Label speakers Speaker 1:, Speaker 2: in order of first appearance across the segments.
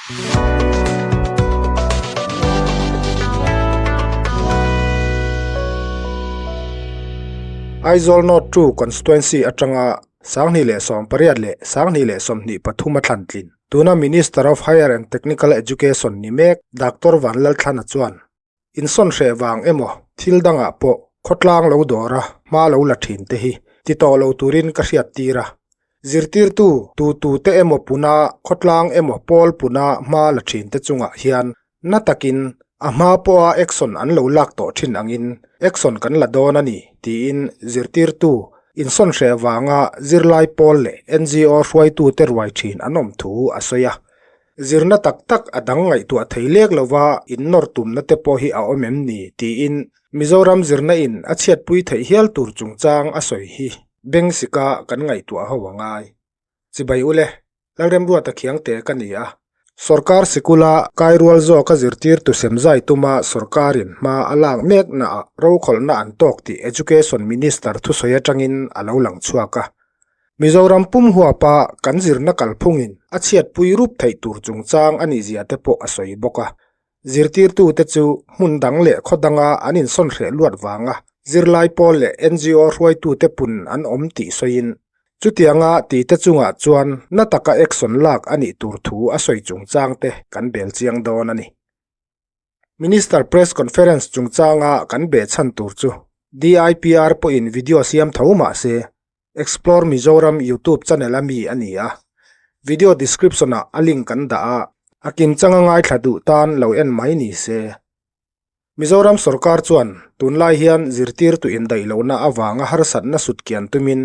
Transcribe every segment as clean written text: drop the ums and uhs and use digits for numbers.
Speaker 1: Aizawl North 2 Constituency atanga 2018 leh 2023 a thlan tlin. Tuna Minister of Higher and Technical Education ni mek Doctor Vanlalthlana chuan insawn hreh vang emaw thil dangah pawh khawtlang lo dawra hma lo la thin te hi ti tawh lo turin ka hriat tir a. Zirtirtu tu tu te emaw puna khawtlang emaw pawl puna hma la thin te chungah hian na takin a hma pawha action an lo lak tawh thin angin action kan la dawn a ni tiin zirtirtu insawn hreh vanga zirlai pawl leh NGO hruaitute ruai thin an awm thu a sawi a. Zirna tak tak a dang ngaihtuah thei lek lova innawr tumna te pawh hi a awm em ni? tiin Mizoram zirna in a chhiatpui theih hial tur chungchang a sawi hi Bengsika kan ngaihtuah ho a ngai. Chibai ule, Lalremruata Khiangte ka ni a. Sorkar sikula kairual zawka zirtirtu semzai tuma sorkarin hma a lak meknaah rokhawlhna an tawk tih Education Minister thusawi atangin a lo lang chhuak a. Mizoram pum huapa kan zirna kalphungin a chhiatpui rup theih tur chungchang a nihzia te pawh a sawi bawk a. Zirtirtute chu hmun dang leh khaw danga an insawn hreh luat vanga zirlai pawl leh NGO hruaitute pun an awm tih sawiin, chutianga tite chungah chuan na taka action lak a nih tur thu a sawi chungchang te kan bel chiang dawn a ni. Minister Press Conference chungchanga kan behchhan tur chu DIPR pawhin video siam tho mah se, Explore Mizoram YouTube channel a mi a ni a, video description ah a link kan dah a, a kimchanga ngaithla duh tan lo en mai ni se. Mizoram sorkar chuan tunlai hian zirtirtu indaih lohna avanga harsatna sut kian tumin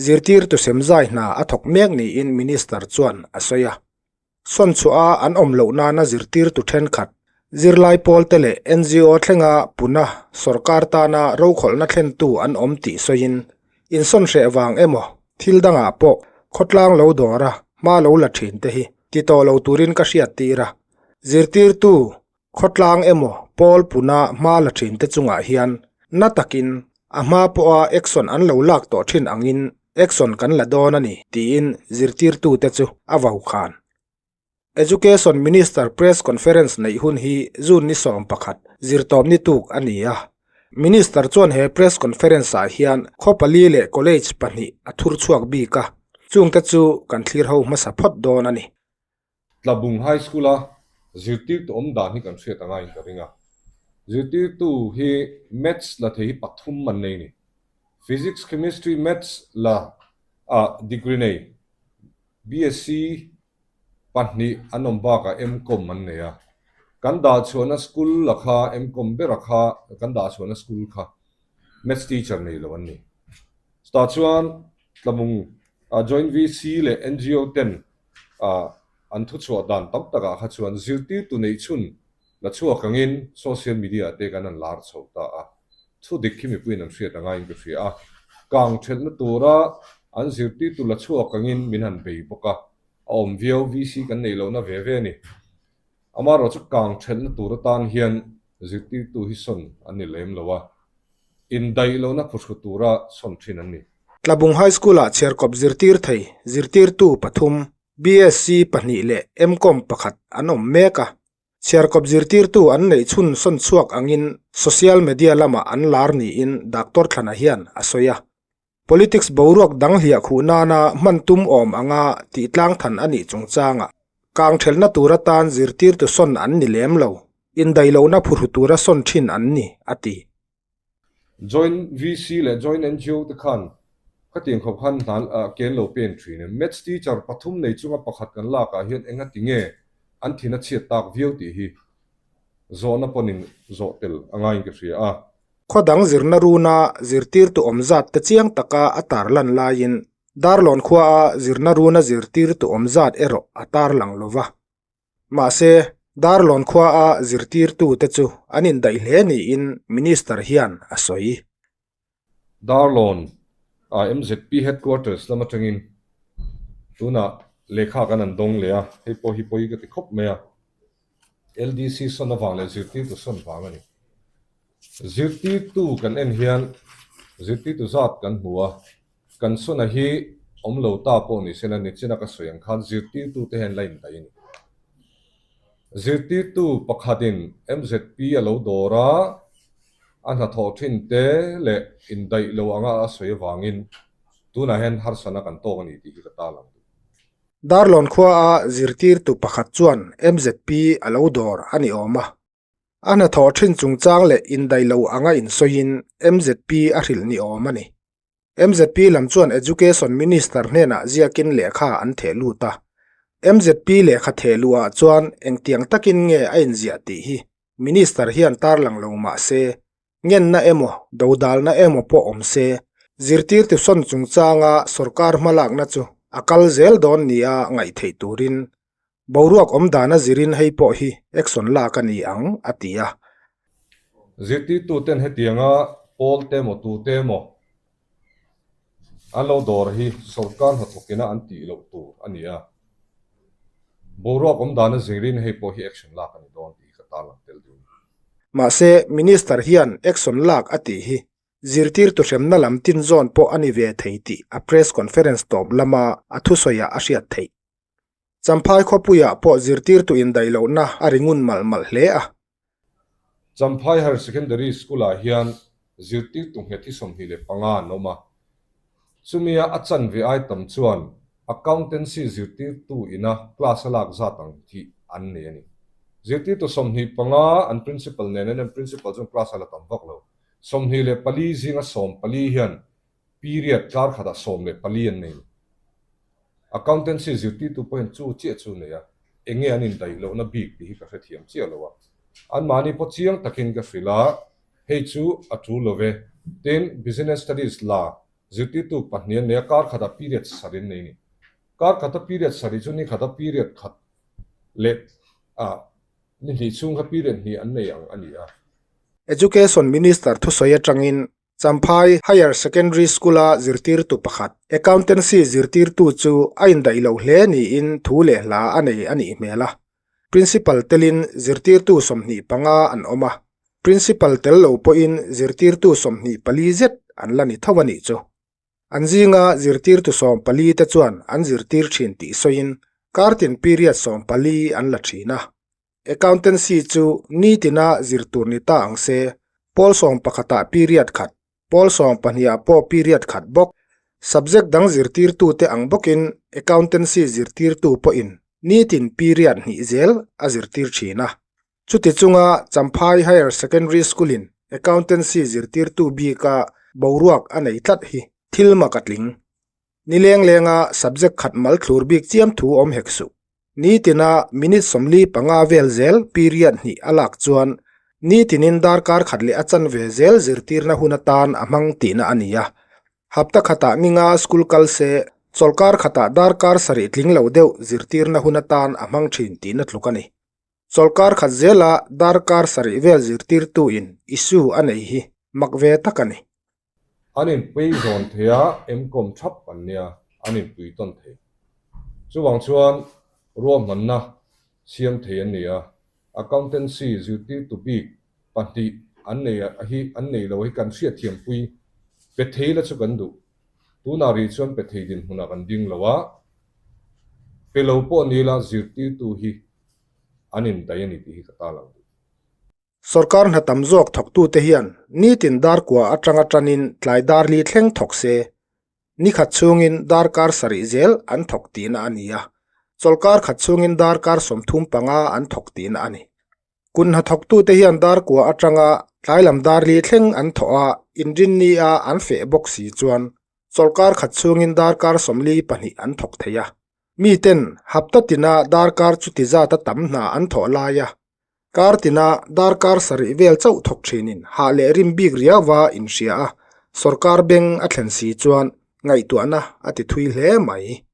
Speaker 1: zirtirtu semzai hna a thawk mek niin Minister chuan a sawi a. Sawn chhuah a an awm loh nana zirtirtu thenkhat, zirlai pawlte leh NGO thlenga puna sorkar tana rokhawlhna thlentu an awm tih sawiin, insawn hreh vang emaw thil dangah pawh khawtlang lo dawra hma lo la thin te hi ti tawh lo turin ka hriat tir a. Zirtirtu khawtlang emaw pawl puna hma la thin te chungah hian na takin a hma pawha action an lo lak tawh thin angin action kan la dawn a ni tiin zirtirtute chu a vau khan. Education Minister Press Conference neih hun hi June ni 11, zirtawpni tuk a ni a. Minister chuan he Press Conference ah hian khaw pali leh college pahnih a thur chhuak bik a, chungte chu kan thlir ho hmasa phawt dawn a ni.
Speaker 2: Tlabung High School a zirtirtu awm dan hi kan hriat anga in ka ring a. Zirtirtu hi Maths la thei hi pathum an nei ni. Physics, Chemistry, Maths la ah degree nei BSc pahnih an awm bakah MCom an nei a. Kan dah chhuahna school la kha MCom bera kha kan dah chhuahna school kha Maths teacher nei lo an ni. Chutah chuan Tlabung Joint VC leh NGO ten an thuchhuah dan tam takah kha chuan zirtirtu neih chhun la chhuak angin social media ah te kan han lar chho ta a, thu dik khi mipuiin an hriat angaiin ka hria a, kang thelhna tura an zirtirtu la chhuak angin min han bei bawk a, a awm viau VC kan neih lohna ve ve a ni. Amaherawhchu kang thelhna tur atan hian zirtirtu hi sawn an ni lem lo a, indaih lohna phuhru tura sawn thin an ni.
Speaker 1: Tlabung High School-ah chhiarkawp zirtir thei zirtirtu pathum, BSc pahnih leh MCom pakhat an awm mek a. Chhiarkawp zirtirtu an neih chhun sawn chhuak angin social media lamah an lar niin Doctor Thlana hian a sawi a. Politics boruak dang hliah khuh nana hman tum awm anga tih tlang than a nih chungchangah kang thelna tur atan zirtirtu sawn an ni lem lo, indaihlohna phuhru tura sawn thin an ni, a ti.
Speaker 2: Joint VC leh Joint NGO te khan khatiang khawp khan hna ken lo pen thin e. Maths teacher pathum nei chunga pakhat kan lakah hian enga ti nge an thin a chhiat tak viau tih hi zawhna pawnin zawh tel a ngaiin ka hria a.
Speaker 1: Khaw dang zirna runa zirtirtu awm zat te chiang taka a tarlan laiin Darlawn khuaa zirna runa zirtirtu awm zat erawh a tarlang lova. Mahse, Darlawn khuaa zirtirtute chu an indaih hle niin Minister hian a sawi.
Speaker 2: Darlawn a MZP Headquarters lam atangin tunah lehkha kan han dawng leh a, hei pawh hi pawi ka ti khawp mai a. LDC sawn avang leh zirtirtu sawn vang a ni. Zirtirtu kan en hian zirtirtu zat kan hmu a, kan sawna hi awm lo ta pawh ni sela nichina ka sawi ang khan zirtirtute hian la indaih a ni. Zirtirtu pakhatin MZP a lo dawr a, a hnathawh thin te leh indaih lo anga a sawi avangin tunah hian harsana kan tawk a ni tih hi ka tarlang duh.
Speaker 1: Darlawn khuaa zirtirtu pakhat chuan MZP a lo dawr a ni awm a. A hnathawh thin chungchang leh indaih lo anga insawiin MZP a hrilh ni awm a ni. MZP lam chuan Education Minister hnenah ziakin lehkha an theh lut a. MZP lehkha theh luhah chuan engtiang takin nge a inziah tih hi Minister hian tarlang lo mah se, ngenna emaw, dodalna emaw pawh awm se, zirtirtu sawn chungchanga sorkar hmalakna chu a kal zel dawn nia ngaih theih turin boruak awm dana zirin hei pawh hi action lak a ni ang, a ti a.
Speaker 2: Zirtirtuten hetianga pawl te emaw tute emaw an lo dawr hi sorkar hnathawkina an tih loh tur a ni a, boruak awm dana zirin hei pawh hi action lak a ni dawn tih hi ka tarlang tel dun.
Speaker 1: Mahse, Minister hian action lak a tih hi zirtirtu hremna lam tin zawn pawh a ni ve thei tih a press conference tawp lama a thusawiah a hriat theih. Champhai khawpuiah pawh zirtirtu indaih lohna a ri ngun malh malh hle a.
Speaker 2: Champhai Higher Secondary School-ah hian zirtirtu nghet hi 25 an awm a. Chumia a chanve ai tam chuan Accountancy zirtirtu ina class a lak zat ang hi an nei a ni. Zirtirtu 25 an Principal nen an Principal chuan class a la tam vak lo. 24 zinga 14 hian Period tlar khatah 14 an nei. Accountancy zirtirtu pawhin chu chiah chu nei a, eng nge an indaih lohna bik tih hi ka hrethiam chiah lo a. Anmahni pawh chiang takin ka hrilh a, hei chu a tul lo ve. Tin, Business Studies la zirtirtu pahnih an nei a, kar khatah period sarih an nei a ni. Kar khata period sarih chu ni khata period khat leh ah ni hnih chhung kha period hnih an nei ang a ni a.
Speaker 1: Education Minister thusawi atangin Champhai Higher Secondary School-a zirtirtu pakhat, Accountancy zirtirtu chu a indaih lo hle niin thu leh hla a nei a nih hmel a. Principal telin zirtirtu 25 an awm a, Principal tel lo pawhin zirtirtu 24 zet an la ni tho a nih chu. An zinga zirtirtu 14 te chuan an zirtir thin tih sawiin kartin period 14 an la thin a. Accountancy chu nitina zir tur ni ta ang se, pawl sawmpakhatah period khat, pawl sawmpahniah pawh period khat bawk. Subject dang zirtirtute ang bawkin Accountancy zirtirtu pawhin nitin period hnih zel a zirtir thin a. Chuti chunga Champhai Higher Secondary School-in Accountancy zirtirtu bika boruak a nei tlat hi thil mak a tling. Nileng lenga subject khat mal thlur bik chiam thu awm hek suh. Nitina minute 45 vel zel period hnih a lak chuan nitinin darkar khat leh a chanve zel zirtirna hun atan a hmang tihna a ni a. Hapta khatah ninga school kal se chawlhkar khatah darkar sarih tling lo deuh zirtirna hun atan a hmang thin tihna tluk a ni. Chawlhkar khat zela darkar sarih vel zirtirtuin issue a nei hi mak ve tak a ni.
Speaker 2: An inpui zawn thei a, M-Com thap an nia, an inpui tawn thei. Chuvang chuan ruahmanna siam thei an ni a, Accountancy zirtirtu bik pahnih an nei hi an nei lo hi kan hriatthiampui pe thei la chu kan duh. Tunah rih chuan pe thei dinhmunah kan ding lo a, pe lo pawh ni la zirtirtu hi an indaih a ni tih hi ka tarlang duh.
Speaker 1: Sorkar hna tam zawk thawktute hian nitin dar kua atanga tanin tlai dar li thleng thawk se, ni khat chhungin darkar sarih zel an thawk tihna a ni a, chawlhkar khat chhungin darkar 35 an thawk tihna a ni. Kun hna thawktute hian dar kua atanga tlai lam dar li thleng an thawh a, inrinni a an feh bawk si chuan chawlhkar khat chhungin darkar 42 an thawk thei a. Miten hapta tina darkar chuti zata tam hna an thawh lai a, Kar tina darkar sarih vel chauh thawk thinin hah leh rim bik riauva inhria a, sorkar beng a thlen si chuan ngaihtuahna a ti thui hle mai.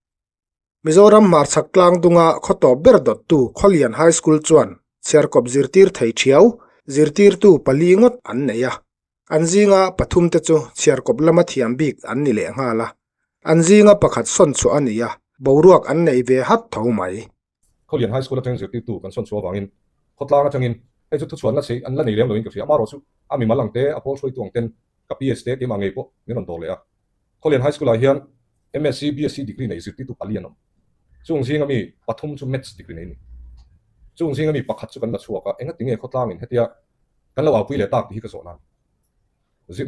Speaker 1: Mizoram hmarchhak tlang dunga khaw tawp ber dawttu Khawlian High School chuan chhiarkawp zirtir thei thiau zirtirtu pali ngawt an nei a, an zinga pathum te chu chhiarkawp lama thiam bik an ni leh nghal a, an zinga pakhat sawn chhuah a ni a, boruak an nei ve hat tho mai.
Speaker 2: Khawlian High School atangin zirtirtu kan sawn chhuah avangin khawtlang atangin hei chu thuchhuanna chei an la nei lem loin ka hria. Amaherawhchu a mimal ang te, a pawl hruaitu ang ten ka PS te keimah ngei pawh min rawn dawr leh a. Khawlian High School ah hian MSc, BSc degree nei zirtirtu pali an awm. Chung zinga mi pathum chu Maths degree nei a ni. Chung zinga mi pakhat chu kan la chhuak a, engati nge khawtlangin hetia kan lo aupui leh tak tih hi ka zawh nan.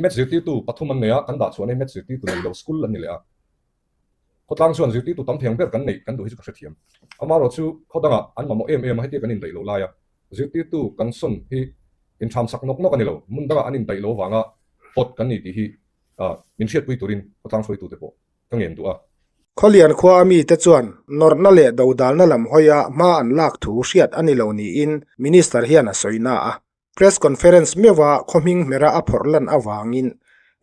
Speaker 2: Maths zirtirtu pathum an nei a, kan dah chhuah nei maths zirtirtu nei lo school an ni leh a. Khawtlang chuan zirtirtu tam thei ang ber kan neih kan duh hi chu ka hrethiam. Amaherawh chu khaw dangah an mamawh em em a, hetia kan indaih loh laia zirtirtu kan sawn hi intham sak nawk nawk a ni lo, hmun dangah an indaih lo avanga pawt kan ni tih hi min hriatpui turin khawtlang hruaitute pawh ka ngen duh a.
Speaker 1: Khawlian khua a mite chuan nawrhna leh dodalna lam hawia hma an lak thu hriat a ni lo niin Minister hian a sawi na a. Press conference meuha khaw hming hmera a phawrh lan avangin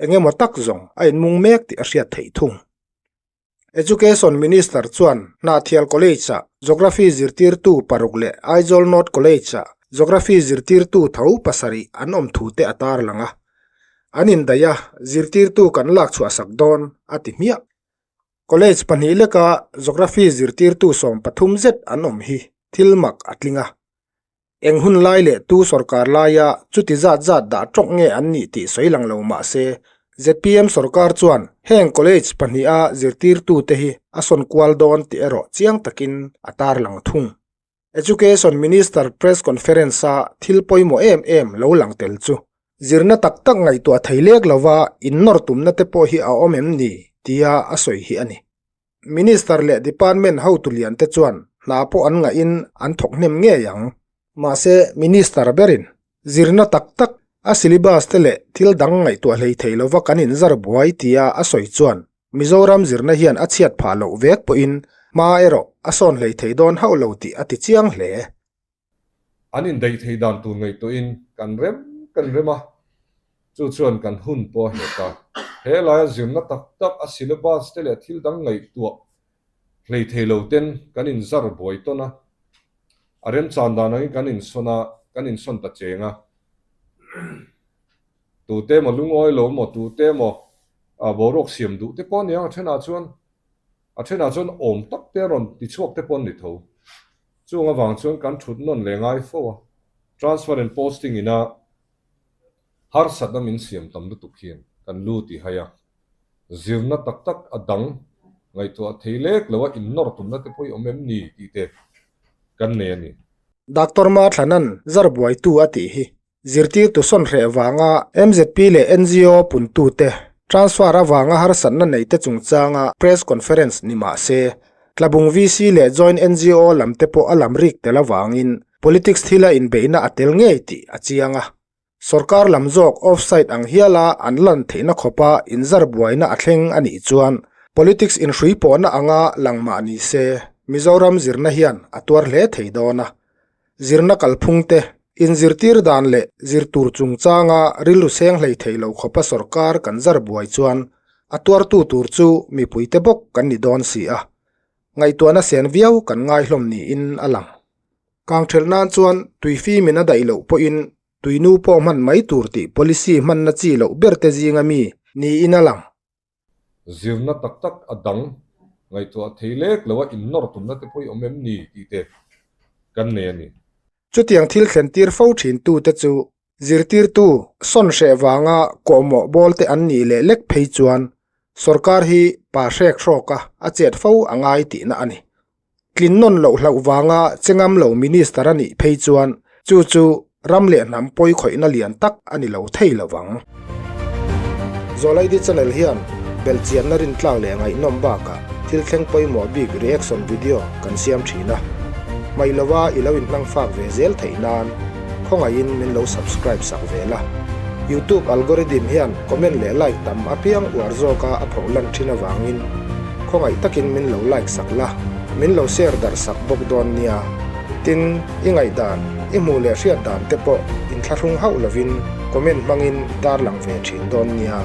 Speaker 1: eng emaw tak zawng a inmung mek tih a hriat theih thung. Education Minister chuan Hnahthial College-ah Geography zirtirtu paruk leh Aizawl North College-ah Geography zirtirtu tho pasarih an awm thu te a tarlang a. An indaih a, zirtirtu kan lak chhuahsak dawn, a ti hmiah. College pahnih leka Geography zirtirtu 13 zet an awm hi thil mak a tling a. Eng hun lai leh tu sorkar laia chuti zat zat dah tawk nge an nih tih sawi lang lo mah se, zpm sorkar chuan heng college pahniha zirtirtute hi a sawn kual dawn tih erawh chiang takin a tarlang thung. Education Minister press conference-a thil pawimawh em em lo lang tel chu zirna tak tak ngaihtuah thei lek lova innawr tumna te pawh hi a awm em ni tia a sawi hi a ni. Minister leh Department hotu lian te chuan hna pawh an ngahin an thawk hnem ngei ang. Mahse, Minister berin zirna tak tak, a syllabus te leh thil dang ngaihtuah hlei thei lova kan inzar buai tia a sawi chuan Mizoram zirna hian a chhiat phah loh vek pawhin hma erawh a sawn hlei thei dawn hauh lo tih a ti chiang hle.
Speaker 2: An indaih thei dan tur ngaihtuahin kan rem kan rem a, chu chuan kan hun pawh a nghet a. He laia zirna tak tak, a syllabus te leh thil dang ngaihtuah hlei thei lo ten kan inzar buai tawn a, a remchan dan angin kan insawn a, kan insawn ta cheng a. Tute emaw lungawi lo emaw, tute emaw boruak siam duh te pawh a ni ang a thenah chuan, a thenah chuan awm tak te a rawn tichhuak te pawh an ni tho. Chung avang chuan kan thut nawn leh ngai fo a, transfer and posting ina harsatna min siam tam lutuk hian kan lu ti hai a, zirna tak tak a dang ngaihtuah thei lek lo a innawr tumna te pawh hi awm em ni tih te kan nei a ni.
Speaker 1: Doctor Mathlanan zar buaitu a tih hi Zirtirtu sawn hreh vanga mzp leh ngo puntute transfer avanga harsatna neite chungchanga press conference ni mah se, Tlabung VC leh Joint ngo lamte pawh a lam rik tel avangin politics thila inbeihna a tel ngei tih a chiang a. Sorkar lam zawk offside ang hiala an lan theihna khawpa inzar buaina a thleng a nih chuan politics inhrui pawhna anga lang mah ni se, Mizoram zirna hian a tuar hle thei dawn a. Zirna kalphungte, inzirtir dan leh zir tur chungchanga rilru seng hlei thei lo khawpa sorkar kan zar buai chuan a tuartu tur chu mipuite bawk kan ni dawn si a, ngaihtuahna sen viau kan ngai hlawm niin a lang. Kangthelh nan chuan tuifimin a daih loh pawhin tuinu pawh hman mai tur tih policy hmanna chi loh berte zinga mi niin a lang.
Speaker 2: Zirna tak tak a dang ngaihtuah thei lek lo a innawr tumna te pawh hi awm em ni tih te kan nei a ni.
Speaker 1: Chutiang thil thlen tir fo thin tu te chu zirtirtu sawn hreh vanga kawhmawh bawl te an nih leh lek phei chuan sorkar hi pa hrek hrawk a a chet fo a ngai tihna a ni. Tlin nawn loh hlauh vanga che ngam lo Minister a nih phei chuan chu chu ram leh hnam pawi khawihna lian tak a ni lo thei lo vang. Zawlaidi channel hian belhchianna rintlak leh ngaihnawm bakah thil thleng pawimawh bik reaction video kan siam thin a. Hmaih lova i lo inhmang fak ve zel theih nan khawngaihin min lo subscribe sak ve la. Youtube algorithm hian comment leh like tam apiang uar zawka a phohlan thin avangin Khawngaih takin min lo like sak la, min lo share darh sak bawk dawn nia. Tin, i ngaihdan, i hmuh leh hriat dan te pawh inthlahrung hauh lovin comment hmangin tarlang ve thin dawn nia.